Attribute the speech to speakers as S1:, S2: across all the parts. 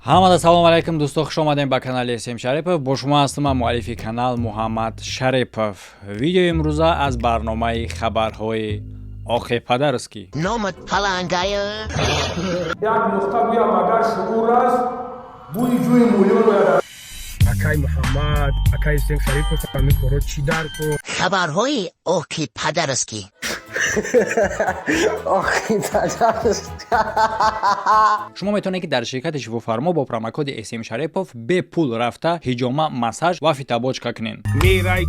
S1: Ҳамада салом алайкум, дӯсто, хуш омадем ба канали См Шарипов. Бо шумо ҳастам ман, муаллифи канал Муҳаммад Шарипов. Видеои имрӯза аз барномаи хабарҳои Охи Падарский.
S2: Номат палангая.
S3: Як нуқта гӯям, агар шуур аст, бӯи ҷӯи мӯён ояд.
S4: Акай Муҳаммад, акай Сем Шарипов, ҳамин корро чӣ дар кор?
S2: Хабарҳои Охи Падарский.
S5: Охи Падарский.
S1: Шумо метавонед, ки дар ширкати Шифофармо бо промокоди См Шарипов бепул рафта, ҳиҷома, массаж ва фитобочка кунед.
S4: Мерай,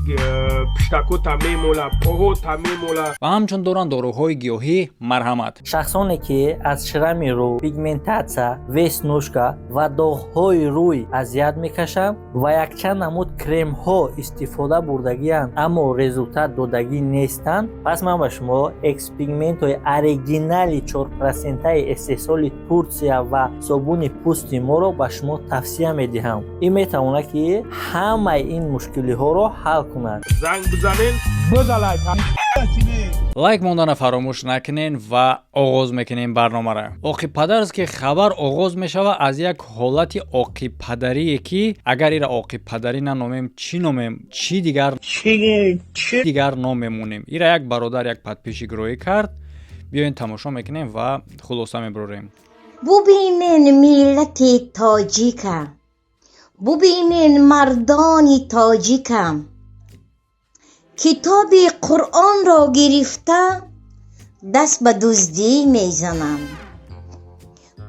S4: пиштакота мемола, поҳота мемола.
S1: Ва ҳамчун доранд доруҳои гиёҳӣ, марҳамат.
S6: Шахсоне, ки аз шрами рӯ, пигментация, веснушка ва доғҳои рӯй азият мекашанд ва якчанд намуд кремҳо истифода бурдагианд, аммо результат додагӣ нестанд, пас ман ба шумо экспигментҳои оригинали 4%-аи истеҳсоли Турсия ва собуни пӯсти моро ба шумо тавсия медиҳам. Ин метавонад, ки ҳамаи ин мушкилиҳоро ҳал кунад.
S4: Занг бизанен, бизалай.
S1: Лайк мондана фаромӯш накунен ва оғоз мекунем барномаро. Оқипадарский хабар оғоз мешавад аз як ҳолати оқипадарие, ки агар ира оқипадарӣ наномем, чӣ номем? Чӣ дигар ном мемонем? Ира як бародар, як подписчик роӣ кард. Биёен, тамошо мекунем ва хулоса мебарорем.
S7: Бубинен, миллати тоҷика, бубинен, мардони тоҷика, китоби Қуръонро гирифта, даст ба дуздӣ мезананд.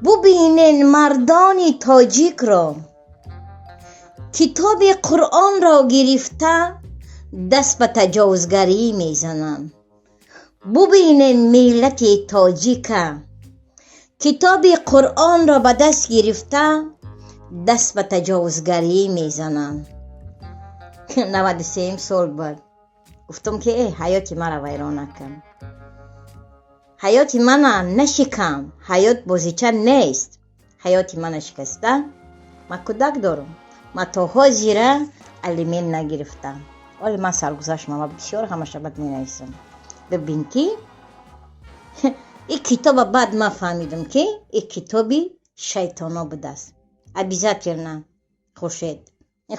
S7: Бубинен, мардони тоҷикро, китоби Қуръонро гирифта, даст ба таҷовузгарӣ мезананд. Бубинен, миллати тоҷика, китоби Қуръонро ба даст гирифта, даст ба таҷовузгарӣ мезананд. 93-м сол буд. Гуфтам, ки э, ҳаёти мара вайрон накун, ҳаёти мана нашикам, ҳаёт бозича нест. Ҳаёти мана шикаста, ман кӯдак дорам, ман то ҳозира алимент нагирифтам. Оли ман саргузашт мама бисёр ҳамаша бад менависам. Бибин, ки и китоба баъд ман фаҳмидам, ки и китоби шайтоно будааст. Обязательно Хуршед,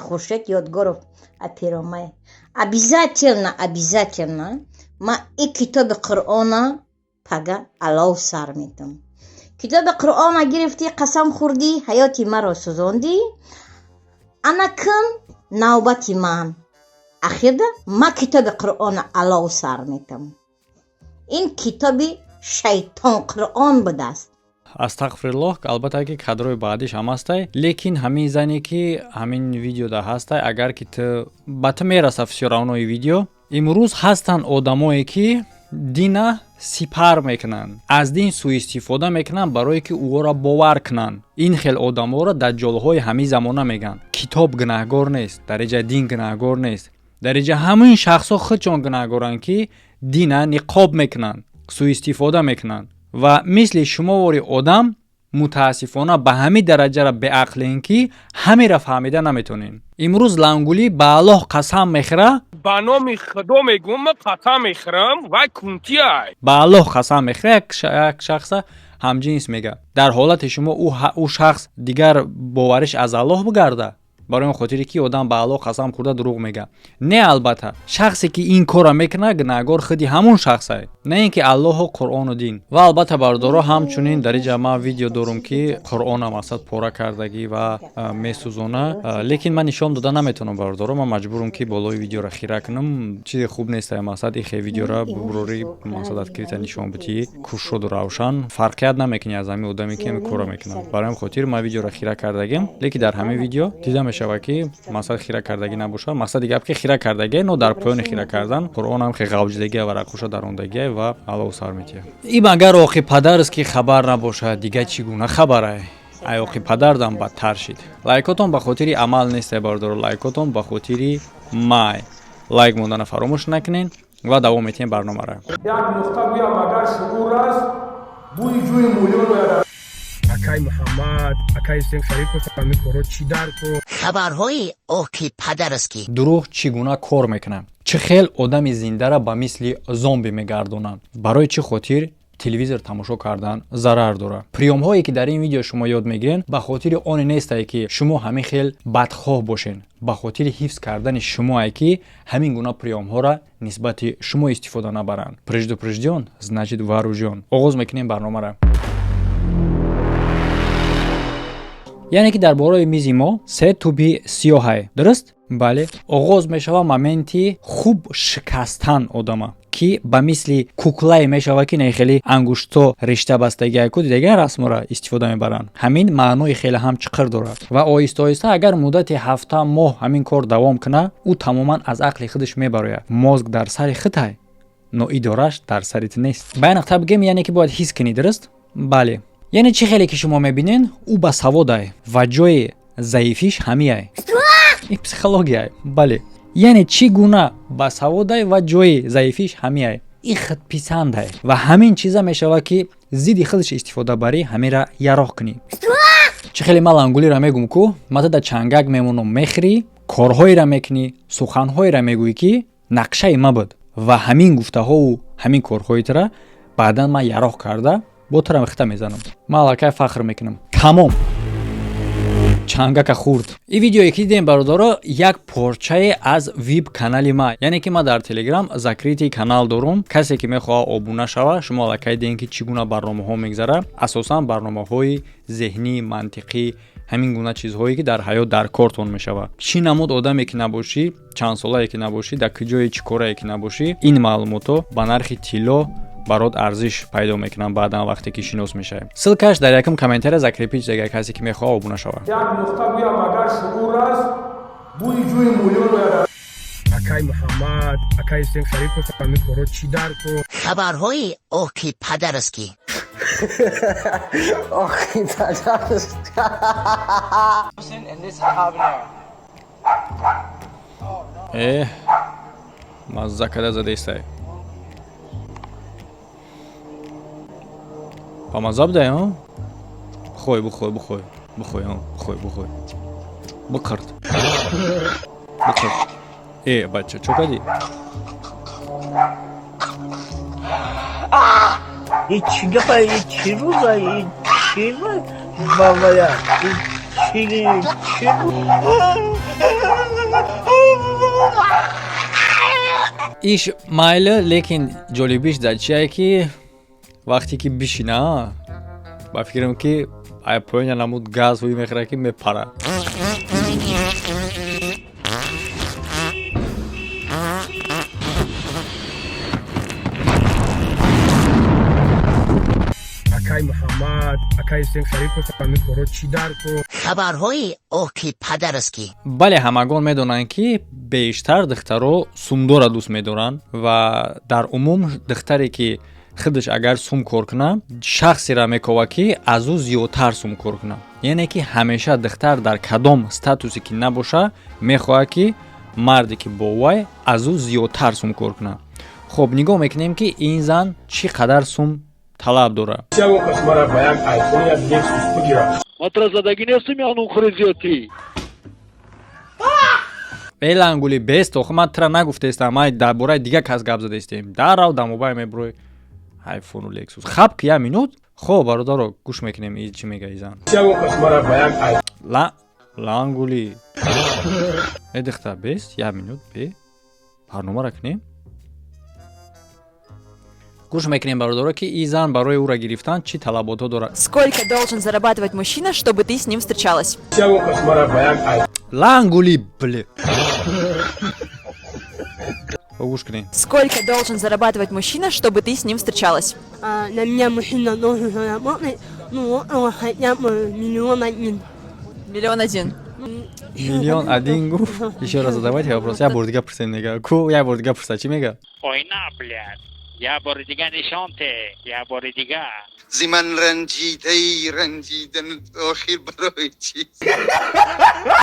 S7: Хуршед Ёдгоров аперомай, обязательно, обязательно ман и китоби Қуръона пага алов сар метам. Китоби Қуръона гирифтӣ, қасам хӯрдӣ, ҳаёти маро сӯзондӣ. Ана кун навбати ман ахирда ман китоби Қуръона алов сар метам. Ин китоби шайтон Қуръон будааст.
S1: Астағфируллоҳ. Албатта, ки кадрои баъдиш ҳам ҳастай, лекин ҳамин зане, ки ҳамин видеода ҳастай, агар ки ту ба ту мераса, всё равно и видео. Имрӯз ҳастанд одамое, ки дина сипар мекунанд, аз дин суистифода мекунанд, барое ки ӯро бовар кунанд. Ин хел одаморо даҷҷолҳои ҳамин замона мегӯянд. Китоб гунаҳгор нест дар иҷа, дин гунаҳгор нест дар иҷа, ҳамин шахсҳо худшон гунаҳгоранд, ки дина ниқоб мекунанд, суистифода мекунанд. Ва мисли шумовори одам, мутаассифона, ба ҳамин дараҷара беақлем, ки ҳамеро фаҳмида наметонем. Имрӯз лангулӣ ба Аллоҳ қасам мехӯра.
S4: Ба номи Худо мегӯм, ман қасам мехӯрам, вай кунтиай.
S1: Ба Аллоҳ қасам мехӯра, як шахса ҳамҷинс мега. Дар ҳолати шумо ӯ шахс дигар бовариш аз Аллоҳ бигарда, барои он хотире ки одам ба Аллоҳ қасам хӯрда дурӯғ мега. Не, албатта, шахсе, ки ин корро мекунад, гунаҳгор худи ҳамон шахсае, на ин ки Аллоҳу, Қуръону дин. Ва албатта, бародаро, ҳамчунин дар инҷа ман видео дорум, ки Қуръона мақсад пора кардагӣ ва месӯзона, лекин ман нишон дода наметавонам, бародаро. Ман маҷбурам, ки болои видеоро хира кунам. Чизи хуб нест, мақсад ихе видеора бурори, мақсад открыто нишон битӣ, кушоду равшан, фарқият намекунӣ аз ҳамин одаме, ки ҳамин корро мекунад. Барои ҳамин хотир ман видеоро хира кардагим, лекин дар ҳамин видео дида мешавад, ки мақсад хира кардагӣ набошад. Мақсади гап, ки хира кардагӣ, но дар поёни хира кардан Қуръонам хе ғавҷидагия, варақуша дарондагия ва аллоҳу сар метиҳад. И магар охи падарст, ки хабар набошад, дига чӣ гуна хабарай? Ай охи падардам бадтар шид. Лайкотон ба хотири амал несте, бародаро, лайкотон ба хотири май. Лайк мондана фаромӯш накунен ва давом метиҳем барномаро.
S3: Як нуқта гӯям, агар шуур аст, бӯи ҷӯи мӯён ояд.
S4: Акай Муҳаммад, акай Сем Шарипов, ҳамин корро чӣ дар кор?
S2: Хабарҳои Охи Падарский.
S1: Дурӯғ чӣ гуна кор мекунад? Чӣ хел одами зиндара ба мисли зомби мегардонанд? Барои чӣ хотир? Телевизор тамошо кардан зарар дорад. Приёмҳое ки дар ин видео шумо ёд мегирен, ба хотири оне нестае, ки шумо ҳамин хел бадхоҳ бошен, ба хотири ҳифз кардани шумое, ки ҳамин гуна приёмҳоро нисбати шумо истифода набаранд. Предупреждён, значит вооружён. Оғоз мекунем барномаро. Яъне ки дар бораи мизи мо се тӯби сиёҳае, дуруст? Бале. Оғоз мешавад моменти хуб шикастан одама, ки ба мисли куклае мешавад, ки не, хеле ангушто ришта бастагиаку дигар расмора истифода мебаранд. Ҳамин маънои хеле ҳам чиқир дорад ва оҳиста оҳиста, агар муддати ҳафта, моҳ ҳамин кор давом кунад, ӯ тамоман аз ақли худаш мебарояд. Мозг дар сари худай, но идораш дар сари ту нест. Ба як нуқта бигем, яъне ки бояд ҳис кунӣ, дуруст? Бале. Яъне чӣ хеле ки шумо мебинен, ӯ ба саводай ва ҷои заифиш ҳамияй. Ин психологияй. Бале, яъне чӣ гуна ба саводай ва ҷои заифиш ҳамияй, ин худписандай ва ҳамин чиза мешавад, ки зидди худаш истифода барӣ, ҳамира яроқ кунӣ. Чӣ хеле ман лангулиро мегум ку, ма тада чангак мемонам, мехӯрӣ, корҳоеро мекунӣ, суханҳоеро мегӯӣ, ки нақшаи ма буд, ва ҳамин гуфтаҳову ҳамин корҳои тура баъдан ман яроқ карда бо тура хита мезанам. Ман аллакай фахр мекунам. Тамом, чангака хурд. Ин видеое ки дидем, бародаро, як порчае аз вип канали ма, яъне ки ман дар Телеграм закрытый канал дорум. Касе ки мехоҳад обуна шава, шумо аллакай дидем, ки чӣ гуна барномаҳо мегзара, асосан барномаҳои зеҳнӣ, мантиқӣ, ҳамин гуна чизҳое, ки дар ҳаёт дар кортон мешавад. Чӣ намуд одаме ки набошӣ, чанд солае ки набошӣ, дар куҷое, чӣ корае ки набошӣ, ин маълумотҳо ба нархи тилло барот арзиш пайдо мекунанд баъдан, вақте ки шинос мешавем. Ссылкаш дар якум комментария закрепить. Агар касе ки мехоҳад обуна шавад.
S3: Як нуқта гӯям, агар шуур аст, бӯи ҷӯи мӯён ояд.
S4: Акай Муҳаммад, акай Сем Шарипов, ҳамин корҳо чӣ дар кор?
S2: Хабарҳои оки падарски.
S5: Охи падарски.
S1: Э, мазза када задестай. Ба мазза будай, а? Бихой, бихой, бихой, бихой, а, бихой, бихой. Биқирд. Биқирд. Э, бача, чо кардӣ?
S6: И чӣ гапа, и чӣ рӯза, и чӣ бавая, и чӣ чӣ?
S1: Иш майли, лекин ҷолибиш дар чие, ки вақте ки бишина, ба фикрам, ки ай поёня намуд газ ҳуй мехӯрад, ки мепара.
S4: Акай Муҳаммад, акай Сем Шарипов, ҳамин корҳо чӣ дар кор?
S2: Хабарҳои оки падарски.
S1: Бале, ҳамагон медонанд, ки бештар духтаро сумдора дӯст медоранд ва дар умум духтаре ки худаш агар сум кор кунад, шахсеро мекова, ки аз ӯ зиёдтар сум кор кунад. Яъне ки ҳамеша духтар дар кадом статусе ки набоша, мехоҳад, ки марде ки бо вай аз ӯ зиёдтар сум кор кунад. Хуб, нигоҳ мекунем, ки ин зан чӣ қадар сум талаб дорад.
S4: Ягон кас мара ба як Айфон, як Лексус бигирад.
S1: Э, лангули, бест, охи ман тира нагуфтаистам, ман дар бораи дигар кас гап задаистем. Дарав дар мобайл мебурӯй Айфону Лексус. Хаб ки, як минут. Хоб, бародаро, гӯш мекунем, и чӣ мега и зан.
S4: Ягон кас мара ба як Айфон
S1: Ла лангули. Э, духтар, бест, як минут, бе. Барномаро кунем. Гӯш мекунем, бародаро, ки и зан барои ӯро гирифтан чӣ талаботҳо дорад.
S8: Сколько должен зарабатывать мужчина, чтобы ты с ним встречалась?
S4: Ягон кас мара ба як Айфон
S1: Лангули, бле. Гӯш кунем.
S8: Сколько должен зарабатывать мужчина, чтобы ты с ним встречалась?
S9: На меня мужчина должен заработать, ну, около хотя бы 1 000 000 1.
S8: 1 000 001.
S1: 1 000 001 гуфт. Ещё раз задавайте вопрос. Я бор дига пурсем, нега. Ку, я бор дига пурса, чӣ мега?
S10: Ойна, блядь. Я бори дига нишон те. Я бори дига.
S11: зи ман ранҷидаи ранҷидан охир барои чиз?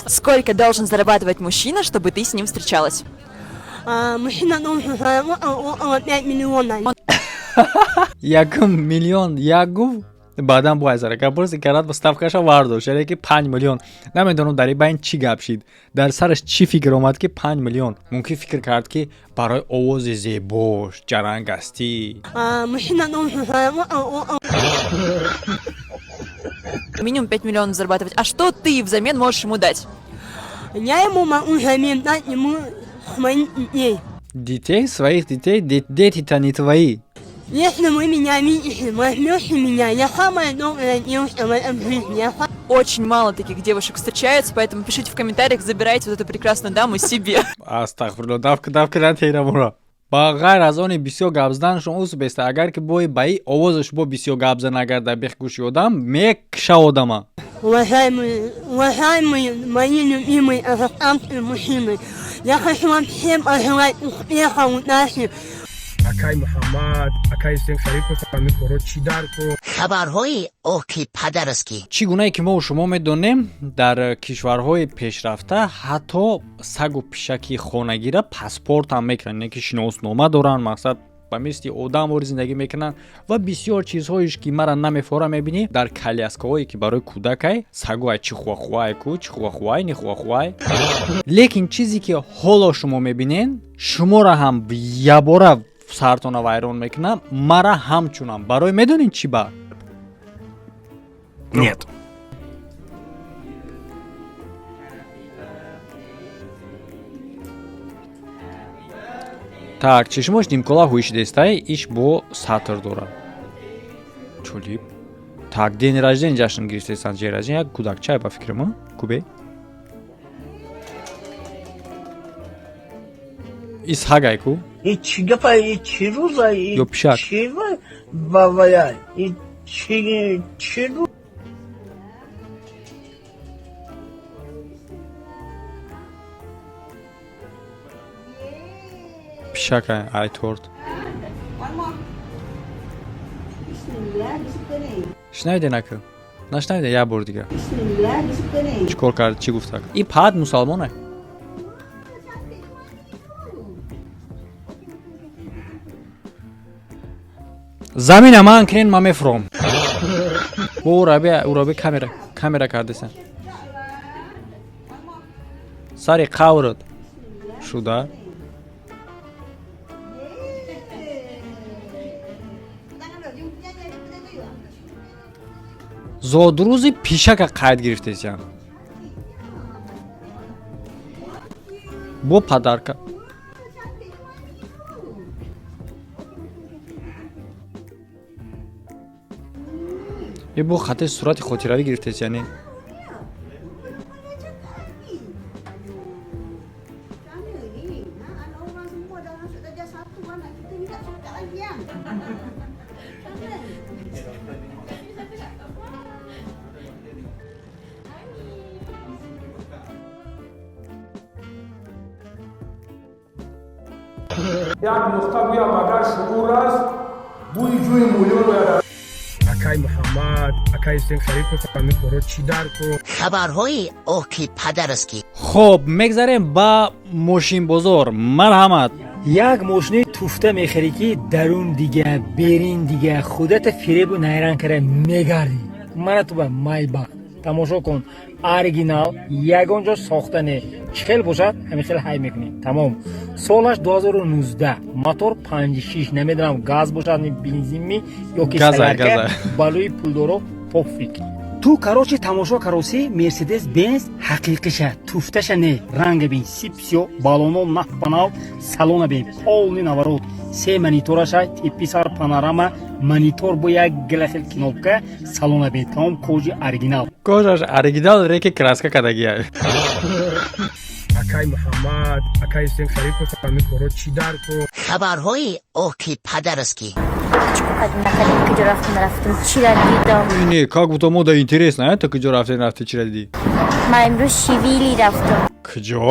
S8: Сколько должен зарабатывать мужчина, чтобы ты с ним встречалась?
S9: Мужчина должен заработать около 5 миллионов.
S1: Якум миллион як гуфт. Баъдан бо айзарака пурси карад, ставкаша вардошт, яъне ки 5 миллион. Намедонам, дар ин байн чӣ гап шид, дар сараш чӣ фикр омад, ки 5 миллион. Мумкин, фикр кард, ки барои овози зебош ҷарангастӣ.
S8: Минимум 5 миллионов зарабатывать. А что ты взамен можешь ему дать?
S9: Я ему могу взамен дать ему моих детей.
S1: Детей? Своих детей? Дети-то не твои.
S9: Если вы меня видите, возьмете меня, я самая добрая девушка в этом жизни. Я
S8: Очень мало таких девушек встречается, поэтому пишите в комментариях, забирайте вот эту прекрасную даму себе.
S1: Астағфирулло, давка, давка натейрамура. Ба ғайр аз оне бисёр гап заданашон ус беста, агар ки бои ба и овозаш бо бисёр гап зан, агар дар бех гӯши одам мекша одама.
S9: Уважаемые, уважаемые мои любимые казахстанские мужчины, я хочу вам всем пожелать успеха, удачи.
S4: Акай Муҳаммад, акай Сем Шарипов, ҳамин корҳо чӣ дар кор?
S2: Хабарҳои оки падарский.
S1: Чӣ гунае ки мо шумо медонем, дар кишварҳои пешрафта ҳатто сагу пишаки хонагира паспортам мекунанд, не ки шиноснома доранд, мақсад, ба мисли одам вори зиндагӣ мекунанд ва бисёр чизҳоеш, ки мара намефора. Мебинӣ, дар коляскаҳое, ки барои кӯдакай, сагуай чихуахуай ку чихуахуай нихуахуай. Лекин чизе ки ҳоло шумо мебинен, шуморо ҳам ябора сартона вайрон мекунам, мара ҳамчунам. Барои медонед чӣ ба?
S4: Нет.
S1: Так, чишмош нимкола ҳӯишидестай, иш бо сатр дорад. Чулиб. Так, день рождения ҷашн гирифтесан, день рождения як кӯдакчай, ба фикрам, кубе исҳагай ку.
S5: И чӣ гапа, и чӣ рӯза, и
S1: Ё пишак.
S5: Чӣ вая, и чӣ чӣ рӯ.
S1: Пишакай, ай торт шунавиде, наку нашунавиде, як бор дига чӣ кор кард, чӣ гуфтак? И пад мусалмонай. Замина ман кунен, ман мефуром. Бо ураби, ураби камера, камера кардесан сари қаврат шуда. Зодрӯзи пишака қайд гирифтесян бо подарка. Е, бо хати сурати хотиравӣ гирифтес, яъне
S3: Як нуқта гӯям, агар шуур аст, бӯи ҷӯи мӯён ояд.
S4: Акай Муҳаммад, акай Сем Шарипов, ҳамин корҳо чӣ дар кор?
S2: Хабарҳои оки падарский.
S1: Хоб, мегзарем ба мошинбозор. Марҳамат.
S12: Як мошини туфта мехарӣ, ки дарун дига, берин дига, худата фиребу найранг кара мегардӣ. Мана ту ба Майбах тамошо кун, оригинал, ягон ҷо сохта не, чӣ хел бошад, ҳамин хел ҳай мекунӣ, тамом. Солаш 2019, мотор 56, намедонам, газ бошад, бензинми ё ки
S1: Газай,
S12: солярка.
S1: Газай.
S12: Балои пулдоро пофиг. Ту, короче, тамошо кароси Мерседес Бенз ҳақиқиша, туфташа не. Ранга бин, сипсиё, балоно нафпанав, салона бин, полный наворот, се монитораша, теписар, панорама, монитор бо як гилахел кнопка, салона бин, тамом, кожи оригинал.
S1: Кожаш оригинал, реки краска кадагия.
S4: Акай Муҳаммад, акай Сем Шарипов, ҳамин корҳо чӣ дар кор?
S2: Хабарҳои оки падарский.
S7: Куҷо рафтам, рафтам, чира дидам?
S1: Не, как будто мода интересно, а то куҷо рафтем, рафти, чира дидӣ?
S7: Ман имрӯз Шивили рафтам.
S1: Куҷо?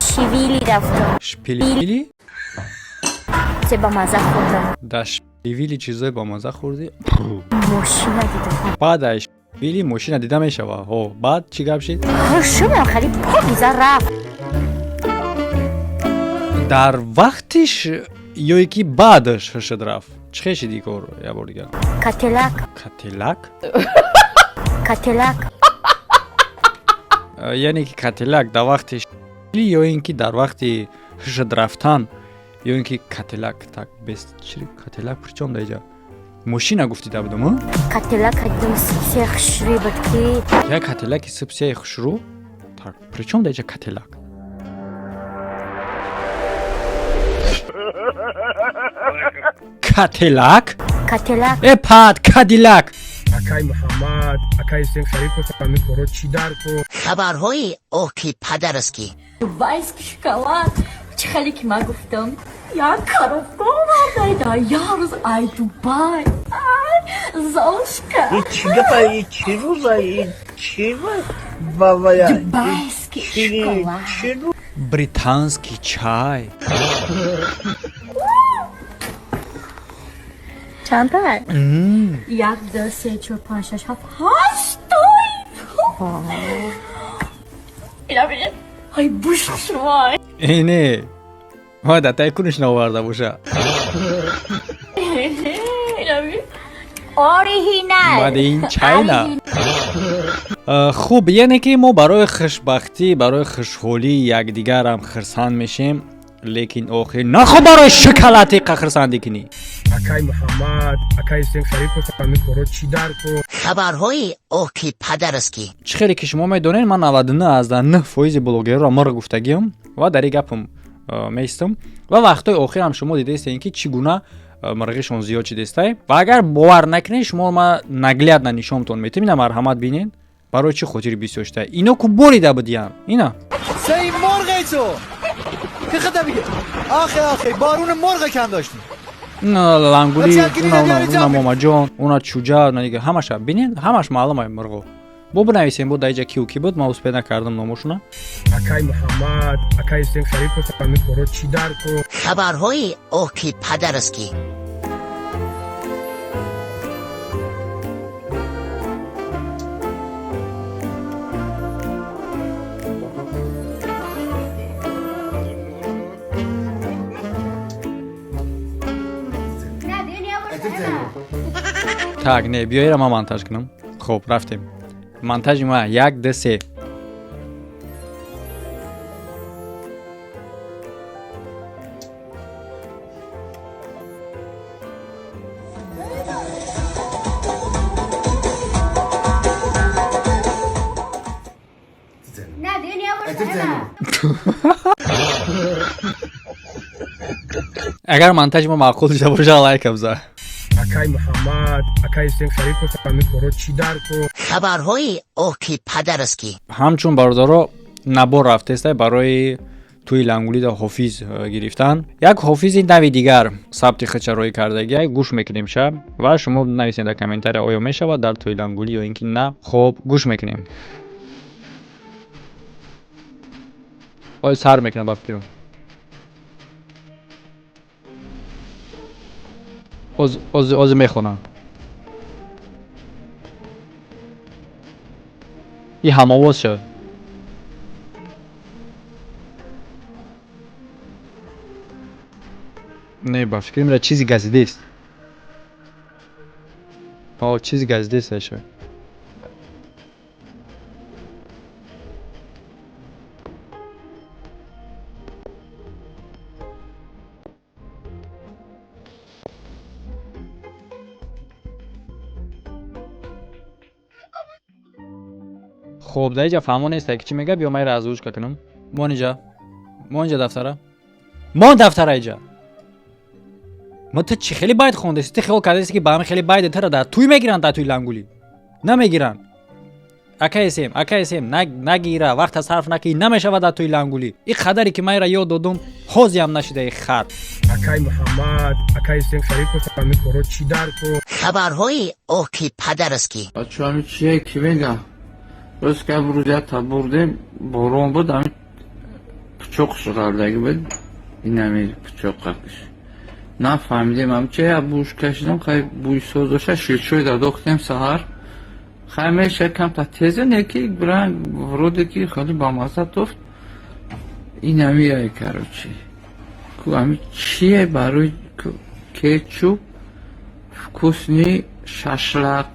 S7: Шивили рафтам.
S1: Шпилили?
S7: Се ба маза хӯрдам.
S1: Дар Шпилили чизои бамаза хӯрдӣ?
S7: Мошина дидам.
S1: Баъд аз Шпили мошина дида мешава. Ҳо, баъд чӣ гап шид?
S7: Ҳушумам хеле покиза рафт.
S1: Дар вақтиш ё ки баъдаш ҳушуд рафт? Чӣ хел шиди кор, як бор дигар?
S13: Кателак.
S1: Кателак.
S13: Кателак.
S1: Яъне ки кателак дар вақти ё ин ки дар вақти шуд рафтан, ё ин ки кателак так без кателак причём дар иҷа? Мошина гуфтида будум.
S13: Кателак дидум, сипсия хушрӯй буд ки.
S1: Як кателаки сипсияи хушрӯ. Так, причём дар иҷа кателак? Кателак.
S13: Кателак.
S1: Э, пад кадилак.
S4: Акай Муҳаммад, акай Исем Шарипов, ҳамин корҳо чӣ дар кор?
S2: Хабарҳои оки падарский.
S13: Дубайский шоколад. Чӣ хеле ки ман гуфтам, як коробка овардаида як рӯз ай Дубай. Золушка.
S5: И чӣ гапа, и чӣ рӯза, и чӣ бабая?
S13: Дубайский шоколад.
S1: Британский чай.
S13: Чандта? Як, ду, се, чор, панҷ, шаш, ҳафт, ҳашт той. Ай, буш хушрӯй.
S1: Э, не, ма дар таи куниш наоварда боша.
S13: Оригинал.
S1: Made in China. Хуб, яъне ки мо барои хушбахтӣ, барои хушҳолии якдигарам хирсанд мешем, лекин охир нахо барои шоколади хирсандӣ кунӣ.
S4: Акай Муҳаммад, акай Исем Шарипов, ҳамин корҳо чӣ дар кор?
S2: Хабарҳои оки падарский.
S1: Чӣ хеле ки шумо медонед, ман 99,9 фоизи блогерро мурғ гуфтагиам ва дар ин гапам меистам. Ва вақтҳои охирам шумо дидаистед, ки чӣ гуна мурғишон зиёд шидестай. Ва агар бовар накунед, шумо ма наглядно нишонтон метем. Ина, марҳамат, бинед, барои чӣ хотири бисёр шуда. Ино ку борида будиян, ина.
S14: سه مرغ تو که خدا بگه آخه آخه بارون مرغ کم داشتیم.
S1: Уна лангули, уна момаҷон, уна чуҷа, уна дига, ҳамаша бинед, ҳамаш маълум ай мурғо. Бо бинависем, бо дар иҷа киу ки буд, ман успед накардам номошуна.
S4: Акай Муҳаммад, акай Исем Шарипов, ҳамин корҳо чӣ дар кор?
S2: Хабарҳои оки падарский.
S1: Так, не, биёера, ман монтаж кунам. Хуб, рафтем. Монтажи ма: як, ду, се. Агар монтажи ма маъқул шуда боша, лайка биза.
S4: Акай Муҳаммад, акай Исем Шарипов, ҳамин корҳо чӣ дар кор?
S2: Хабарҳои оки падарский.
S1: Ҳамчун бародаро, набор рафтестай барои тӯи лангулида ҳофиз гирифтан. Як ҳофизи нави дигар сабти худша роӣ кардагия, гӯш мекунем шаб ва шумо нависед дар комментария, оё мешавад дар тӯи лангулӣ ё ин ки на. Хуб, гӯш мекунем. Ой, сар мекунам, ба фикрам. Оз мехонам. И ҳамовоз шуд. Не, ба фикрам, ра чизи газидест. О, чизи газидест шуд. Хуб, дар иҷа фаҳмо неста, ки чӣ мега. Биё, майра озвучка кунам. Мон иҷа, мон иҷа дафтара, мон дафтара иҷа. Ма ту чӣ хеле байд хондаси? Ту хиёл кардаси, ки ба ҳами хеле байде тура дар тӯй мегиранд? Дар тӯи лангулӣ намегиранд. Ака Эсем, ака Эсем, нагира, вақта сарф накӣ, намешавад дар тӯи лангулӣ. И қадаре ки майра ёд додум, ҳозиам нашидаи хар.
S4: Акай Муҳаммад, акай Исем Шарипов, ҳамин корҳо чӣ дар кор?
S2: Хабарҳои оки падарский.
S15: Бачо, ҳами чие ки мегам? Рост гап, рӯз як та бурдем, борон буд, ҳами пучоқ шуғардаги буд, инами пучоқакш нафаҳмидем ҳам че, я буш кашидам, хай бӯи соз доша, ширчой дадохтем саҳар, хай меша камта тезе не ки бранг вроде ки хеле бамаза тофт. Инами ай, короче, ку ҳами чие барои кетчуп. Вкусный шашлак,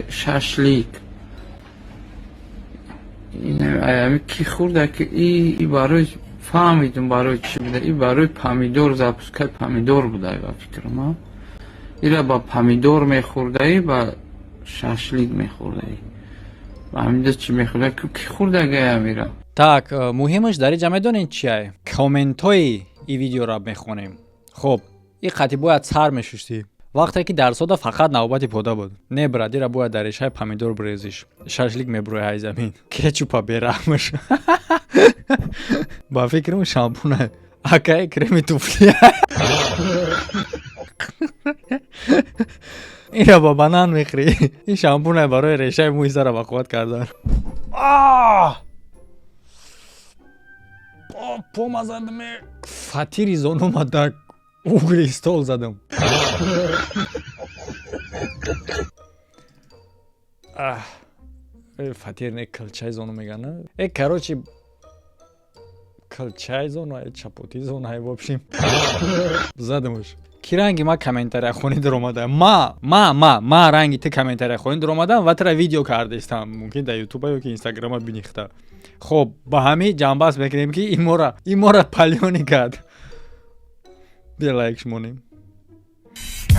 S15: шашлик. Ами ки хӯрда, ки и барои фаҳмидум, барои чӣ буда, и барои помидор, закуска и помидор буда ба фикрам. Ира ба помидор мехӯрдаи, ба шашлик мехӯрдаи, ба ҳамида чӣ мехӯрда, ки хӯрдагай амира.
S1: Так, муҳимаш дар инҷа медонед чия? Комментҳои и видеоро мехонем. Хоб, и қати бояд сар мешуштӣ, вақте ки дарсода фақат навбати пода буд. Не, брат, ира бояд дар решаи помидор бирезиш, шашлик мебурои ҳай замин, кетчупа бераҳмаш. Ба фикрам, шампуна, акаи, креми туфли. Ира ба банан мехӯрӣ. Ин шампуна барои решаи мӯи сара ба қувват кардан. Пома задаме, фатири зонума дар угли стол задам. Фатир не, килчаи зону меган. Короче, килчаи зону, чапоти зону, в общем, задамуш. Ки ранги ма комментария хонӣ даромада? Ма ранги ту комментария хонӣ даромадам ва тура видео кардистам, мумкин дар ютуба ё ки инстаграма бинихта. Хоб, ба ҳамин ҷанбаст мекунем, ки имора палёни кард. Бия, лайк шумонем.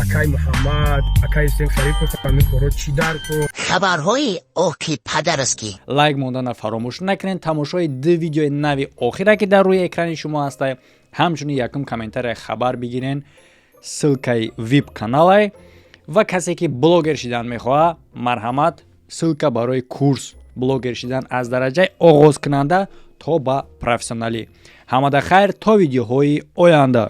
S4: Акай Муҳаммад, акай Сем Шарипов, ҳамин корҳо чӣ дар кор?
S2: Хабарҳои оки падарский.
S1: Лайк мондана фаромӯш накунед. Тамошои ду видеои нави охира, ки дар рӯи экрани шумо ҳаста, ҳамчунин якум комментария хабар бигирен, ссылка и вип каналай. Ва касе ки блогер шидан мехоҳад, марҳамат, ссылка барои курс блогер шидан аз дараҷаи оғозкунанда то ба профессионалӣ. Ҳамада хайр, то видеоҳои оянда.